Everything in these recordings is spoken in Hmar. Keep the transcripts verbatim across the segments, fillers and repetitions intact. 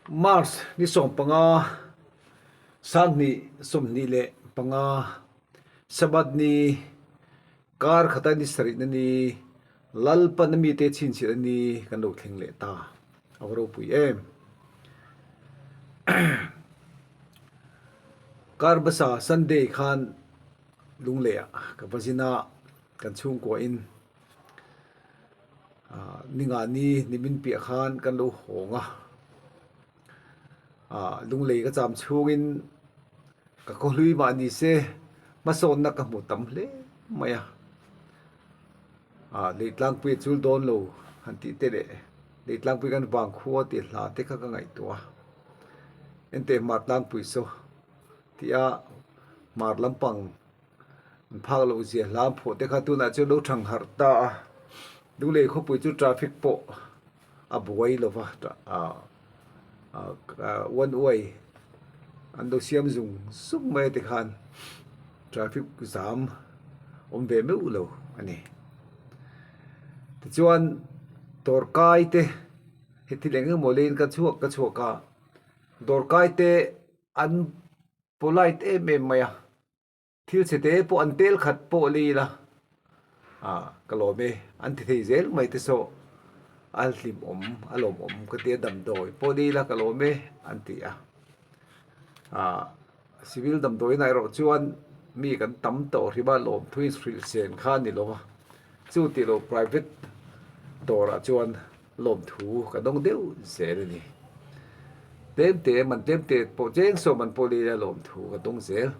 March ni sawmpanga, sanghni sawmhni le panga, Sabbath ni, kar khata ni sarina ni, Lalpan a mite chhinchhiahna ni kan lo thleng leh ta. A va ropui em. Kar basa Sunday khan Lungleia ka va zin a, kan chhungkuoin, a, ni nga ni, nimin piah khan kan lo hawng a. A, Lunglei ka cham chungin ka ko hlui mah ni se, hmasawnna ka hmu tam hle mai a. A, Leitlangpui chu dawn lo han ti te le, Leitlangpui kan vang khua ti hla te kha ka ngaihtuah a. Ente Hmartlangpui saw tia Hmar lampang an phak lo zia hla an phuok te kha tunah chu lo thang har ta a. Lunglei khawpui chu traffic pawh a buai lo va, tra-, a, a, a, one way an lo siam zung zung mai te khan traffic jam awm ve meuh lo a nih. Tichuan dawrkai te, he thil eng emaw leiin ka chhuak, ka chhuak a, dawrkai te an polite em em mai a. Thil chhe te pawh an tel khat pawh lei la. A, ka lawm e, an ti thei zel mai te saw. A hlim awm, a lawmawm ka ti a, damdawi pawh lei la, ka lawm e, an ti a. A, civil damdawi nai rawh chuan mi kan tam tawh hrim a, lawmthu inhrilh sen kha a ni lo va. Chu ti lo, private dawrah chuan lawmthu ka dawng deuh zel a ni. Tlem te, man tlem te pawh cheng saw man pawh lei la, lawmthu ka dawng zel.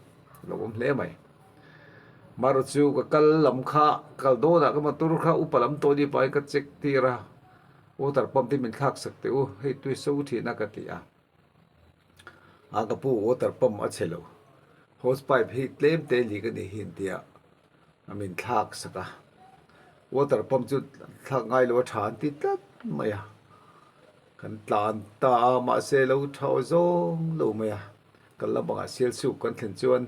Lo awm hle mai. Maru chu ka kal lam kha, kal dawnah ka motor kha upa lam tawh ni pain ka check tir a. Water pump te min thlak sak teh u, hei tui so ṭhin a ka ti a. A ka pu, water pump a chhe lo. Hose pipe hi tlem te li ka ni hin tia a min thlak sak a. Water pump chu thlak ngai lo a, ṭha an ti tlat mai a. Kan tlan ta a, mahse lo ṭha zawng lo mai a. Kan lampangah sial suk kan thlen chuan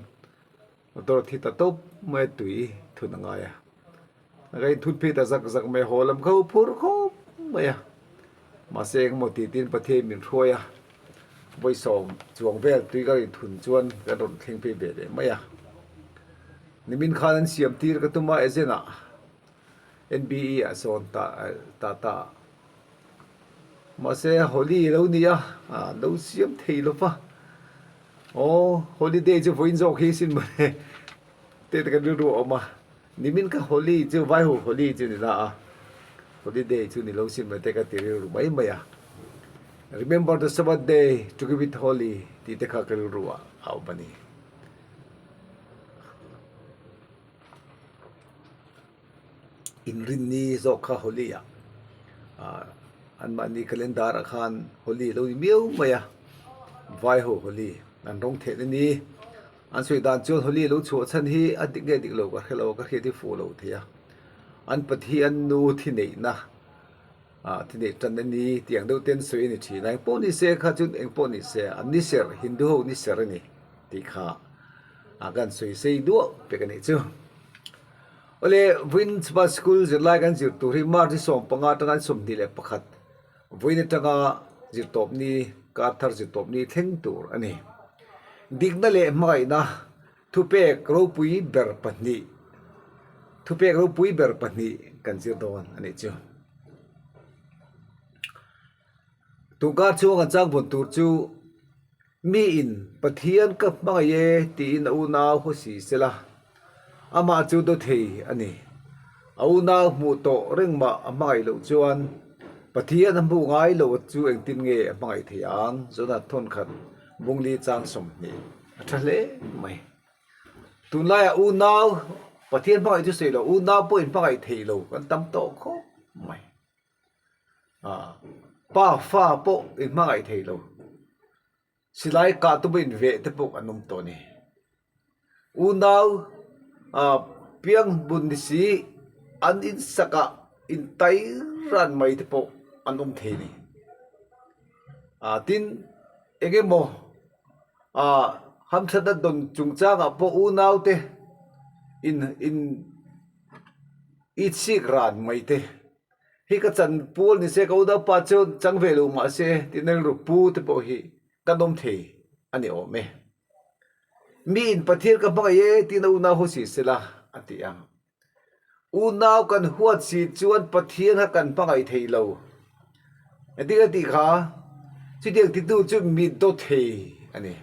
motor thi ta tawp mai, tui thun a ngai a. Ka inthun phei ta zak zak mai, haw lam kha phur khawp mai a. Mahse, engemaw ti tin Pathian min hruai a. Vawi sawm chuang vel tui ka inthun chuan kan rawn thleng phei ve leh mai a. Nimin khan an siam tir ka tum a, Ezena N B E ah sawn ta, ta ta. Mahse, Holi lo ni a, a, lo siam thei lo va. Aw, holiday chu vawiin zawk hi sin mawle. Te te ka rilru a awm a. Nimin kha Holi chu, Vaiho Holi chu ni la a. Holiday chu ni lo sin mawle te ka ti rilru mai mai a. Remember the Sabbath day to keep it holy, ti te kha ka rilru a, a awm a ni. Inrinni zawk kha Holi a, a, anmahni calendar a khan Holi lo ni miau mai a, Vaiho Holi an rawng thehna ni. An sawi dan chuan Holi lo chhuah chhan hi a dik nge dik lo ka hre lo, ka hriat hi fuh lo thei a. An Pathian nu thi neihna, a, thi neih ṭanna ni tih ang deuh te an sawi a ni ṭhin a. Engpawh ni se kha chuan, engpawh ni se, an ni ser, Hindu ho ni ser a ni tih kha, a, kan sawi sei duah pek a nih chu. Awle, vawiin Sabbath School zirlai kan zir tur hi March ni sawmpanga aṭanga sawmhnih leh pakhat, vawiin aṭanga zirtawp ni, kar thar zirtawp ni thleng tur a ni. Dikna leh hmangaihna, thupek ropui ber pahnih, thupek ropui ber pahnih kan zir dawn a nih chu. Tun kar chhunga kan chang vawn tur chu, miin Pathian ka hmangaih e tiin a unau haw si sela, amah chu dawthei a ni. A unau hmuh tawh reng mah a hmangaih loh chuan Pathian a hmuh ngai lo chu engtin nge a hmangaih thei ang? Jona thawn khat bung li chang sawmhnih. A ṭha hle mai. Tunlaia unau, Pathian hmangaih chu sawi lo, unau pawh inhmangaih thei lo kan tam tawh khawp mai. A, pa fa pawh inhmangaih thei lo. Silai kah tu pawh inveh te pawh an awm tawh ni. Unau, a, piang bun ni si, an insaka intai ran mai te pawh an awm thei ni. A, tin, eng emaw, a, hamṭhatna dawn chungchangah pawh unau te in, in, i sik ran mai te, hi ka chan puol ni se, ka unaupa chu chang ve lo mah se, ti na rilru pu te pawh hi kan awm thei a ni awm e. Miin Pathian ka hmangai e, tiin a unau huosi sela, a ti a. Unau kan huat si chuan Pathian kha kan hmangai thei lo. Engtin a tih kha, chutiang titu chu mi dawthei a ni.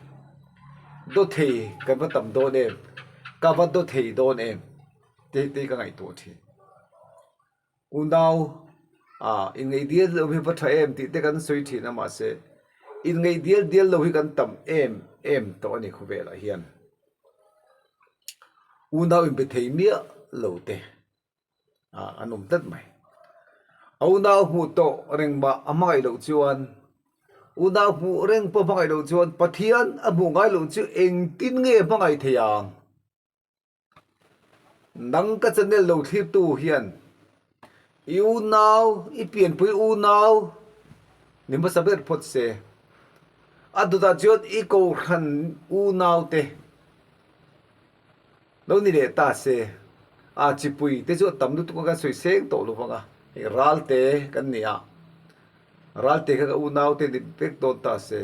Dawthei kan va tam dawn em, ka va dawthei dawn em, te, te ka ngaihtuah ṭhin. Unau, a, inngaihdial lo hi va ṭha em tih te kan sawi ṭhin a, mahse, inngaihdial dial lo hi kan tam em em tawh a ni khawvelah hian. Unau inbe thei miah lo te, a, an awm tlat mai. A unau hmuh tawh reng mah a hmangaih loh chuan, unau hmuh reng pawh hmangaih loh chuan, Pathian a hmuh ngai loh chu engtin nge a hmangai thei ang? Nang ka channel lo thlirtu hian, i unau, i pianpui unau, ni hmasa ber phawt se. A dawtah chuan i kohhran unau te lo ni leh ta se. A, chipui te chu a tam lutuk a, kan sawi seng tawh lo vang a. Hei, Ralte kan ni a. Ralte kha ka unau te ni vek dawn ta se.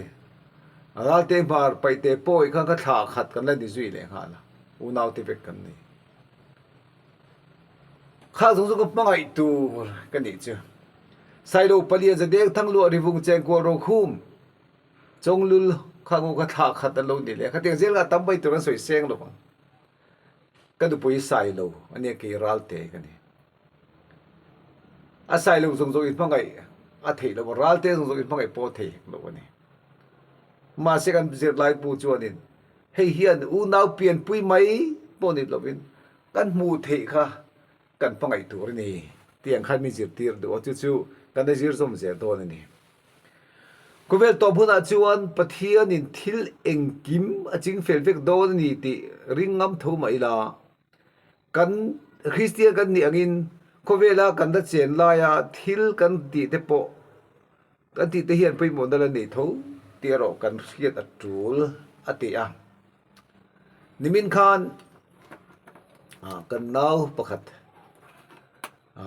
Ralte Hmar Paite pawh kha ka thla khat kan la ni zui leh nghal a. Unau te vek kan ni. Kha zawng zawng ka hmangaih tur ka nih chu. Sailo Palian, Zadeng, Thanglua, Rivung, Chengkual, Rokhum, Chonglul kha ngu kha thla khat an lo ni le. Khatiang zel nga tam mai tur kan sawi seng lo vang. Ka nupui Sailo a nia, kei Ralte ka ni. A Sailo zawng zawng in hmangaih a theih lo, Ralte zawng zawng in hmangaih pawh thei lo a ni. Mahse, kan zirlai pu chuanin, hei hian unau pianpui mai pawh ni lovin, kan hmuh theih kha kan hmangaih tur a ni, tiang khan min zirtir duh a, chu chu kan la zir zawm zel dawn a ni. Khawvel tawp hunah chuan Pathianin thil engkim a chingfel vek dawn a ni tih ring ngam tho mah ila, kan Kristian kan nih angin khawvela kan la chen laia thil kan tih te pawh, kan tih te hian pawimawhna la nei tho tih erawh kan hriat a tul a ti a. Nimin khan, a, kan nau pakhat, a,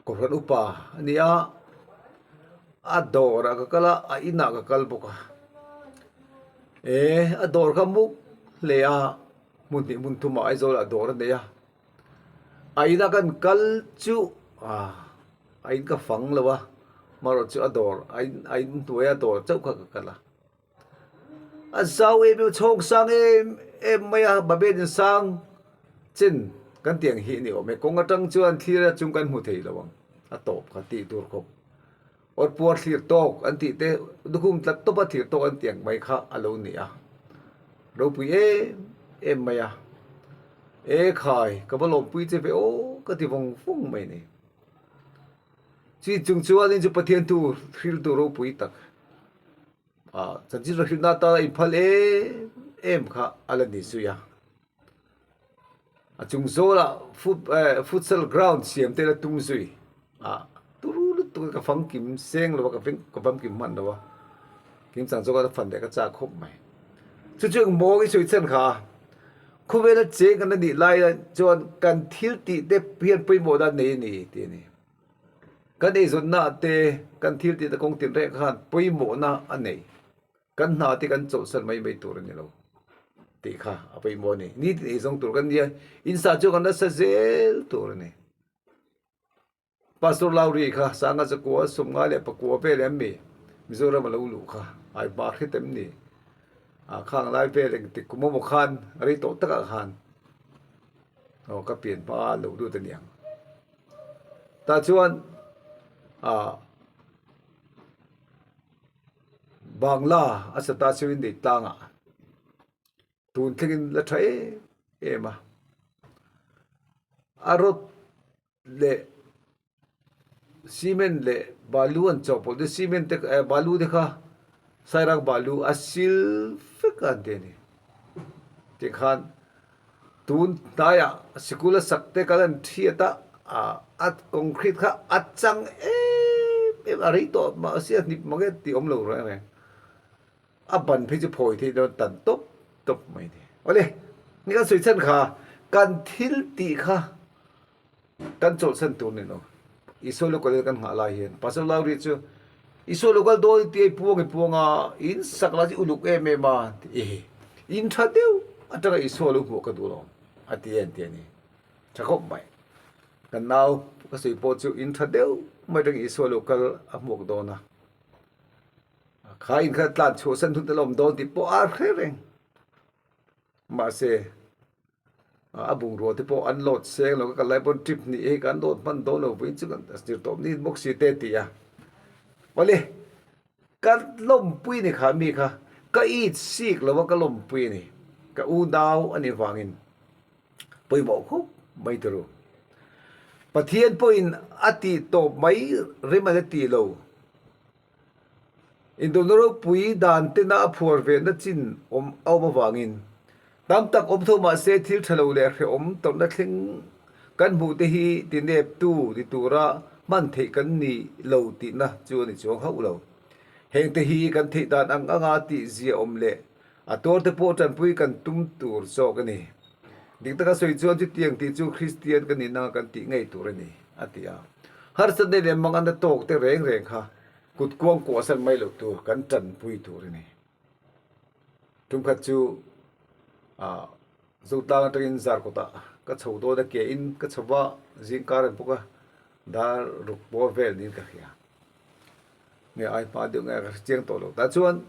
kohhran upa a ni a, a dawrah ka kal a, a inah ka kal bawk a. E, a dawr kha muk hle a, hmun hnih hmun thuma Aizawlah dawr a nei a. A ina kan kal chu, a, a in ka fang lo a, marawh chu a dawr, a in, a in hnuaia dawr chauh kha ka kal a. A zau em em, chhawng sang em em mai a, Babel in sang chen kan tiang hi ni awm e. Kawng atang chuan thlir a chung kan hmu thei lo ang. A tawp kha tih tur khawp. Awrpuar thlir tawk an tih te, lukhum tlat tawpa thlir tawk an tiang mai kha a lo ni a. Ropui em em mai a. E khai, ka va lawmpui che ve aw, ka ti vawng vawng mai ni. Chu chung chuan in chu Pathian thu hriltu ropui tak. A, chanchin rawn hrilhna ata inphal em em kha a la ni zui a. A chung zawla fut-, eh, futsal ground siam te la tum zui. A, turu lutuk ka famkim seng lo a, ka fing-, ka famkim hman lo a. Kimchang zawka fan leh ka chak khawp mai. Chu chu engmaw i sawi chhan kha. Khawvela cheng kan la nih lai chuan kan thil tih te hian pawimawhna nei a ni, ti a ni. Kan eizawnna te, kan thil tih te kawng tinreng khan pawimawhna a nei. Kan hna te kan chawlhsan mai mai tur a ni lo. Tih kha a pawimawh a ni. Nitin eizawng tur kan nia, in sa chu kan la sa zel tur a ni. Pastor Lauri kha sanga zakua sawmnga leh pakua vel em ni Mizoram a lo luh kha, ai hma hret em ni? A, khang lai vel engtik kum emaw khan a rei tawh takah khan, aw, ka pian hma a lo lut a niang. Tah chuan, a, Bangla a sata chu in dei tlangah tun thlengin la ṭha em em a. A rod leh cement leh balu an chawhpawlh te, cement te, eh, balu te kha, Sairang balu a sil vek a an ti a ni. Tikhan tun hnaiah sikul a sak te kal an ṭhiat a, a, a concrete kha a chang em em a, rei tawh mah si a, hnip mange tih awm lo reng reng. A ban phei chu phawi thei dawn tan tawp tawp mai ni. Awle, ni kan sawi chhan kha, kan thil tih kha kan chawlhsan tur ni lo. Isua lo kal kan nghah lai hin. Pastor Lauri chu, Isua lo kal dawn ti ei puong ei puong a, in sak lai chu uluk em em a, ti. In ṭha deu, atanga Isua lo hmuh ka duh lo. A ti en ti a nih. Ṭha khawp mai. Kan nau, ka sui po chu in ṭha deu, mai tang Isua lo kal a hmuh dawn a. Kha in kha tlan chu san thun ta lawm dawn ti po a hre reng. Mahse, a, a bung ruo te pawh an load seng lo, ka kal lai pawn trip hnih ei kan load hman dawn lo vawiin chu kan zir tawp ni bawk si te ti a. Awle, ka lawmpui ni kha mi kha, ka it sik lo a ka lawmpui ni. Ka unau a ni vangin. Poimaw khawp mai ta ru. Pathian pawhin a tih tawp mai rem a ti lo. Indona ropui dan tena a phuar ve na chin awm, a awm avangin, tam tak awm tho mah se thil ṭha lo le hreawm tawrhna thleng kan hmuh te hi tineptu ti tura hman theih kan ni lo tihna chu a ni chuong hauh lo. Hengte hi kan theih dan ang anga tih zia awm le a tuar te pawh ṭanpui kan tum tur zawk a ni. Dik taka sawi chuan chutiang tih chu Kristian kan nina kan tih ngei tur a ni, a ti a. Harsatna leh manganna tawk te reng reng kha kut kuang kuahsan mai lo tur kan ṭanpui tur a ni. Tum khat chu, a, Zotlâng aṭangin Zarkawtah ka chho dawn a, ke in ka chho va, zingkar an bawk a, dar ruk bawr vel niin ka hria. Nge ai hma deuh nge ka chiang tawh lo. Tah chuan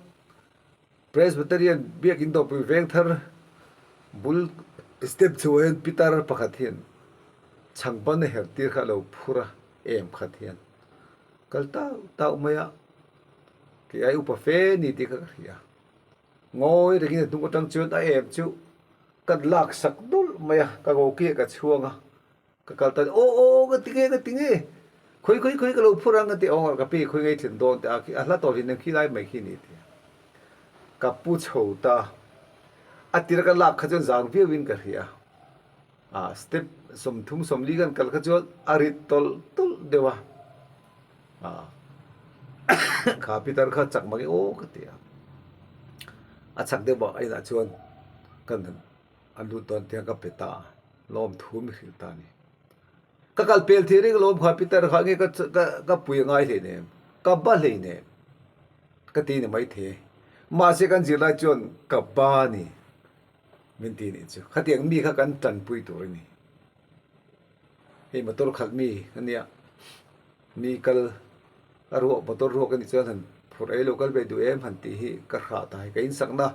Presbyterian biak in Dawpui Vengthar bul step chhuah hian pitar pakhat hian chhang ban a her tir kha lo phur a, em khat hian kal tau tau mai a, ke ai upa fe ni tih kha ka hria. Ngawi rengin a hnung aṭang chuan a em chu ka lak sak dulh mai a, ka go kia ka chhuang a. Ka kal ta, "Aw, aw, aw, ka ti nge, ka ti nge. Khawi, khawi, khawi ka lo phur ang," a ti, "Aw, ka pi khawi nge thlen dawn," ti a, "A hla tawh hlin ang khi lai mai khi ni," ti. Ka pu chho ta. A tira ka lak kha chuan zang viau in ka hria. A, step sawmthum sawmli kan kal kha chuan a rit tawl tawl deuh a. A, kha pitar kha chak mak e aw ka ti a. A chak deuh a, a inah chuan kan an lut dawn tiang ka pe ta, lawmthu mi hril ta ni. Ka kal pel thei reng lawm kha, pitar kha nge ka, ka, ka pui a ngai hlei nem, ka ba hlei nem, ka ti ni mai thei. Mahse kan zir lai chuan ka ba ni, min ti ni chu. Khatiang mi kha kan ṭanpui tur a ni. Hei motor khalh mi a nia, mi kal a ruak, motor ruak a ni chuan han phur ei lo kal ve duh em han tih hi ka hra ta hi. Ka insakna,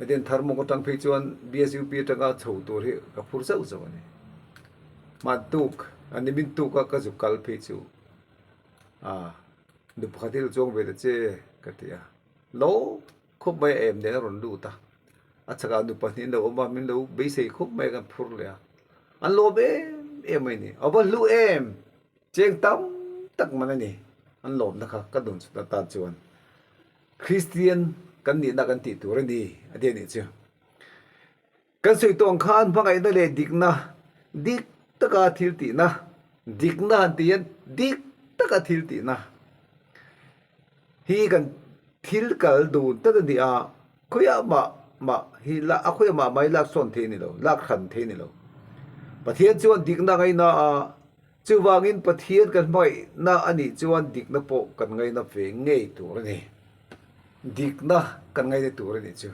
a den thar mawng aṭang phei chuan B S U P aṭanga chho tur hi ka phur zauh zauh a ni. Hman tuk, a nimin tuka ka zuk kal phei chu, a, nu pakhat hi lo chuang ve ta che ka ti a. Lo khawp mai a em nen a rawn lut a. A chhaka nu pahnih an lo awm a, min lo beisei khawp mai a, kan phur leh a. An lawm em em mai ni. A va hlu em. Cheng tam tak man a ni. An lawmna kha ka dun chhun atan chuan Kristian kan nihna kan tih tur a ni, a ti a nih chu. Kan sawi tawh ang khan hmangaihna leh dikna, dik taka thil tihna, dikna han ti hian dik taka thil tihna hi kan thil kal dun tak a ni a, khawiah mah mah hi la, a khawiah mah mah hi lak sawn thei ni lo, lak hran thei ni lo. Pathian chuan dikna ngaina a, chuvangin Pathian kan hmangaihna a nih chuan dikna pawh kan ngaina ve ngei tur a ni. Dikna kan ngaina tur a nih chu.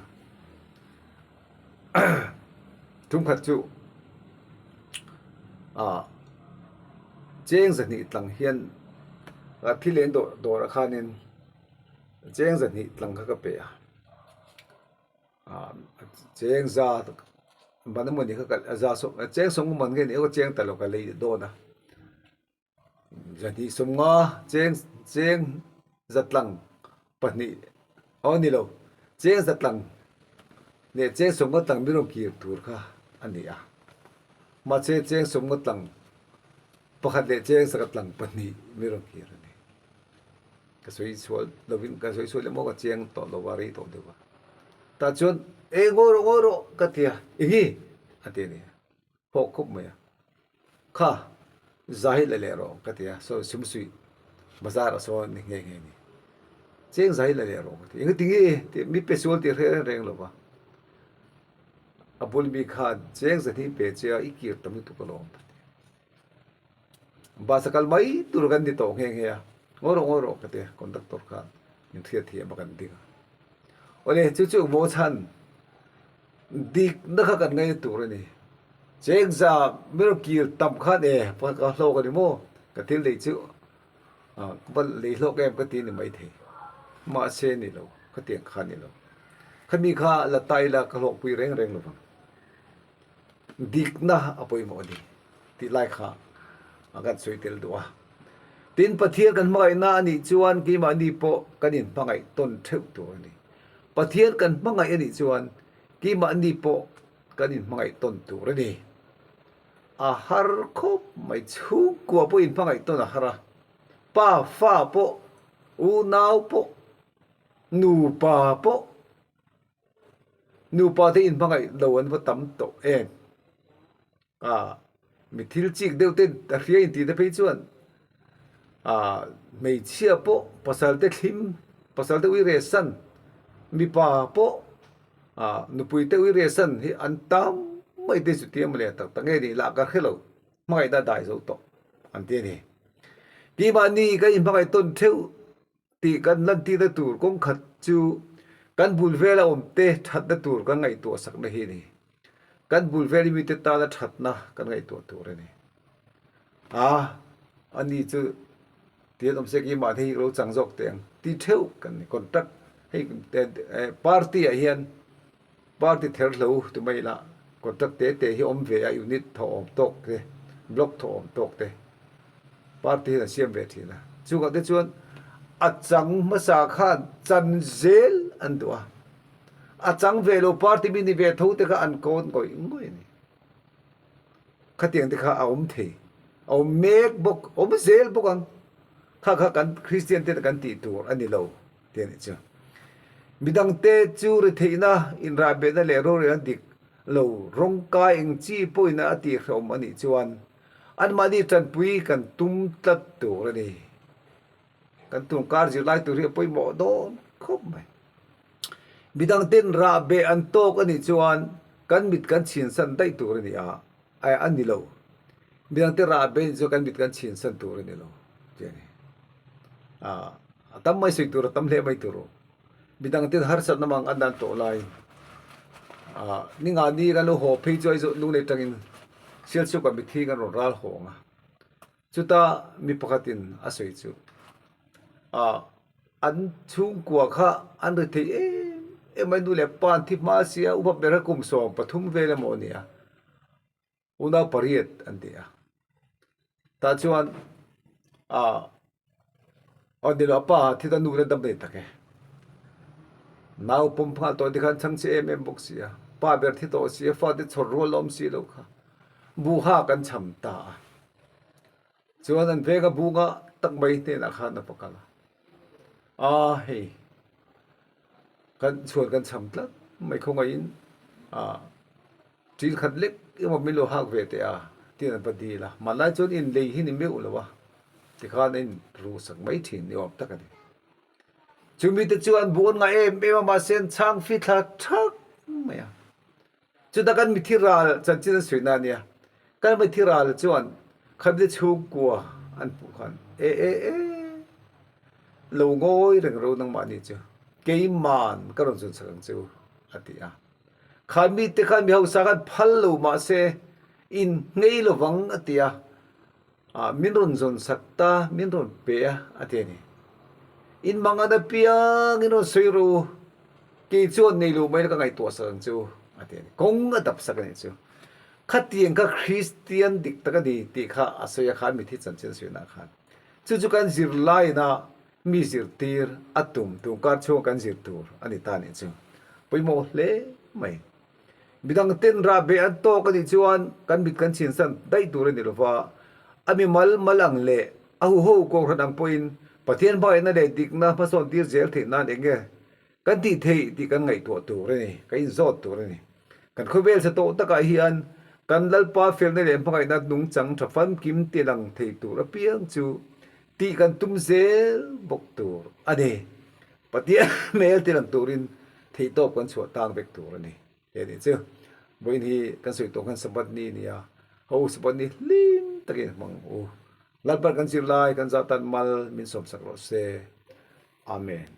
Thum khat chu, a, cheng zahnih tlang hian, a, thil en dawr, dawr a khanin cheng zahnih tlang kha ka pe a. A, cheng za, ban emaw ni kha ka, a, za sawm, a, cheng sawm man nge ni, aw, cheng ta lo ka lei dawn a. Zahnih sawmnga, cheng, cheng zatlang pahnih, aw, ni lo. Cheng zatlang leh cheng sawmnga tlang mi rawn kir tur kha a ni a. Mahse, cheng sawmnga tlang pakhat leh cheng saka tlang pahnih mi rawn kir a ni. Ka sawi sual lovin, ka sawi sual em aw, ka cheng tawh lo a, rei tawh deuh a. Tah chuan, "E, ngawi rawh, ngawi rawh," ka ti a. "Eng hi?" a ti a ni. Hawk khawp mai a. "Kha, za hi la leh rawh," ka ti a. Saw sum sui, bazar a saw ni ngei ngei ni. "Cheng za hi la leh rawh," ka ti. "Eng ti nge?" ti, mi pe sual ti hre reng reng lo va. A bul mi khan, "Cheng zahnih pe che a, i kir tam lutuk alawm," ka ti. Bus-a kal mai tur kan ni tawk nghe nghe a. Ngawi rawh, ngawi rawh ka ti, conductor khan. Min hriat thiema kan ding a. Awle, chu chu maw chhan. Dikna kha kan ngai tur a nih. Cheng za miracle tam khan e, pa ka hlawk a ni maw. Ka thil dei chu. A, ka bal lei hlawk em ka ti ni mai thei. Mahse ni lo, ka tieng kha ni lo. Khami kha la tai la ka hlawkpui reng reng lo vang. Dikna a poimaw a nih. Ti lai kha. A kan sui tel duh a. Tin Pathian kan hmangaihna a nih chuan keimahni pawh kan inhmangaih tawn theuh tur a nih. Pathian kan hmangaih a nih chuan keimahni pawh kan inhmangaih tawn tur a nih. A har khawp mai, chhungkua pawh inhmangaih tawn a har a. Pa fa pawh, unau pawh, nupa pawh, nupa te inhmangaih lo an va tam tawh em. A, mi thil chik deuh te a hria inti te phei chuan, a, hmeichhia pawh pasal te thlim, pasal te ui resan, mipa pawh, a, nupui te ui resan hi an tam mai te chu tiang maw le tak tak nge ni lah ka hre lo. Hmangaihna dai zo tawh an ti a ni. Keimahni kan inhmangaih tawn theuh tih kan lantirna tur kawng khat chu kan bul vela awm te ṭhatna tur kan ngaihtuah sakna hi a ni. Kan bul vela mi te tana ṭhatna kan ngaihtuah tur a ni. A, ani chu tiang awm se, keimahni hi ro chang zawk teng ti theuh kan ni. Contact hei, eh, eh, party-ah hian party ther hlo tu mai la, contact te te hi awm ve a, unit thawh awm tawk te, block thawh awm tawk te. Party hi an siam ve ṭhin a. Chungah te chuan a chang hmasa khan chan zel an duh a. A chang ve lo party mi ni ve tho te kha an kawn ngawih ngawih a ni. Khatiang te kha a awm thei. A awm mek bawk, awm zel bawk ang. Kha kha kan Kristian te kan tih tur a ni lo, ti a ni chu. Midang te chu retheihna, inrahbehna leh rorelna dik lo, rawngkai eng chi pawhin a tih hreawm a nih chuan, anmahni ṭanpui kan tum tlat tur a ni. Kan tum kar zir lai tur hi a pawimawh dawn khawp mai. Midang ten rahbeh an tawk a nih chuan kan mit kan chhinsan daih tur a ni a, a, a ni lo. Midang te rahbeh a nih chuan kan mit kan chhinsan tur a ni lo. Ti a ni. A, a tam mai sawi tur, a tam hle mai tur. Midang ten harsatna mangan an tawh lai. A, ni nga ni kan lo haw phei chu, Aizawl lunglei aṭangin Sialsuk-a mithi kan rawn ral haw ang a. Chuta mi pakhatin a sawi chu, a, an chhungkua kha an rethei em em a, nu leh pa an thi hma si a, upa ber kha kum sawm pathum vel emaw a ni a, unau pariat an ti a. Tah chuan, a, a ni lo, a pa thi ta, nu la dam nei tak e. Naupang nghal tawh ti khan chhang che em em bawk si a, pa ber thi tawh si a, fate chhawr rual awm si lo kha, bu ha kan chham ta a. Chuan an veng a bung a, tak mai hnenah khan a va kal a. A, hei, kan chhuan kan chham tlat mai khawngaihin, a, ṭil khat lek emaw min lo hak ve teh a, tiin an va dil a. Hmanlai chuan inlei hi ni meuh lo a, tikhan a inrusak mai ṭhin ni awm tak a ni. Chumi te chuan bu an ngah em em a, mahse an chhang fithla thak mai a. Chuta kan mithi ral chanchin an sawina a nia. Kan mithi ral chuan khami te chhungkua an puh khan, "E, e, e, lo ngawi reng ro nangmahni chu. Keiman ka rawn zun sak ang chu," a ti a. Khami te khan mi hausa khan phal lo, mahse, in ngei lo vang a ti a. A, min rawn zawn sak ta, min rawn pe a, a ti a ni. In mangan apiang, in rawn sawi ru. Kei chuan nei lo mai la ka ngaihtuah sak ang chu, a ti a ni. Kawng a dap sak a ni chu. Khatiang kha Kristian dik tak a ni tih kha a sawi a, kha mithi chanchin a sawina khan. Chu chu kan zir laiin a, mi zirtir a tum, tum kar chhunga kan zir tur a ni ta nih chu. Pawimawh hle mai. Midang ten rahbeh an tawk a nih chuan kan mit kan chhinsan daih tur a ni lo va. A mimal mal ang leh a huho kohran ang pawhin Pathian hmangaihna leh dikna hmasawn tir zel theih nan eng nge kan tih theih tih kan ngaihtuah tur a ni, kan inzawt tur a ni. Kan khawvel sa tawh takah hian kan Lalpa felna leh hmangaihna nungchang ṭha famkim tih lang thei tur apiang chu tih kan tum zel bawk tur a ni. Pathian hmel tih lang turin theihtawp kan chhuah tang vek tur a ni. He ni chu. Vawiin hi kan sawi tawh khan Sabbath ni nia. Ho Sabbath ni hlim takin hmang u. Lalpan kan zirlai, kan zâtân mal mi sâwmsak raw se. Amen.